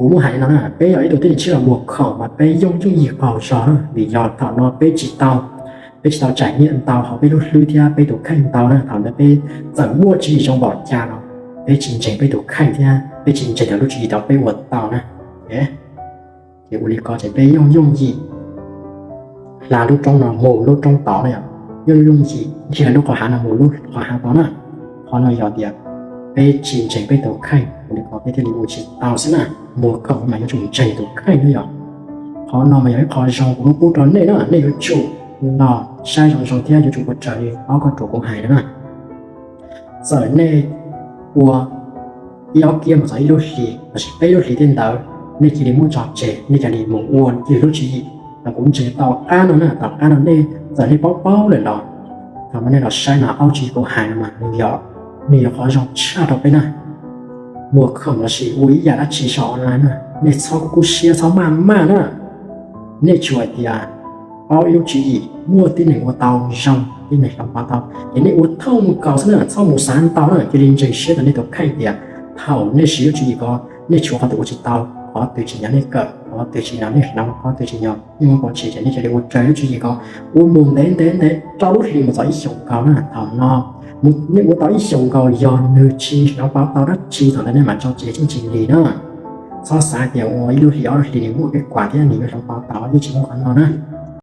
Kuv muab hais li no na, peb yog ib tug tib neeg tsis los muag khoom mas peb yooj yooj yim qaug zog na, vim yog thaum no peb tsis tau, peb tsis tau tsaim nyiaj ntau hauv peb lub hlwb thiab peb tus kheej ntau na. Thaum ntawd peb txawm muaj tswv yim zoo npaum cas los peb tsis ntseeg peb tus kheej thiab peb tsis ntseeg lub tswv yim uas peb ua tau na. Ces ua li ko ces peb yooj yooj yim hla lub roob no mus lub roob tod na yom, yooj yooj yim dhia lub qhov hav no mus lub qhov hav tod na. Qhov no yog tias peb tsis ntseeg peb tus kheej, ua li ko peb thiaj li ua tsis tau xwb na. Muag khoom mas yuav tsum ntseeg tus kheej na yom. Qhov no mas yog ib qho zoo kuv muab pub rau nej na, nej yuav tsum los saib zoo zoo thiab yuav tsum ua raws li ob kauj ruam kuv hais no na. Txawm nej ua ib ob kiab mus txog ib lub hlis lossis peb lub hlis tej ntawd, nej cia li muab tso tseg, nej cia li mus ua yus lub tswv yim. Los kuv ntseeg tom qab no na, tom qab no nej txawm nej paub paub lawm los, thaum no nej los saib no, ob tswv yim kuv hais no mas nws yog, nws yog qhov zoo tshaj rau peb na. Muag khoom lossis ua ib yam dab tsi so online na, nej txhob kub kub siab, txhob maj maj na. Nej tsuas hais tias paub ib lub tswv yim, muaj tib neeg ua tau zoo, tib neeg hloov pauv tau ces nej ua thooj mus nkaus xwb na, txhob mus xav ntau na. Cia li ntseeg siab rau nej tus kheej tias thaum nej siv lub tswv yim ko, nej tshuav qhov twg ua tsis tau, qhov twg tsim nyog nej kawm, qhov twg tsim nyog nej hloov, qhov twg tsim nyog nej muab pov tseg ces nej cia li ua raws lub tswv yim ko, ua mus ntev ntev ntev rau lub hlis mus txog ib xyoos nkaus na. Thaum no nej ua tau ib xyoos nkaus yog nws tsis hloov pauv tau dab tsi, thaum ntawd nej mam tso tseg tsis ntsis li na. Txhob xav tias ua ib lub hlis ob lub hlis nws muaj kev kuam thiab nws yuav hloov pauv tau, yeej tsis muaj qhov no na.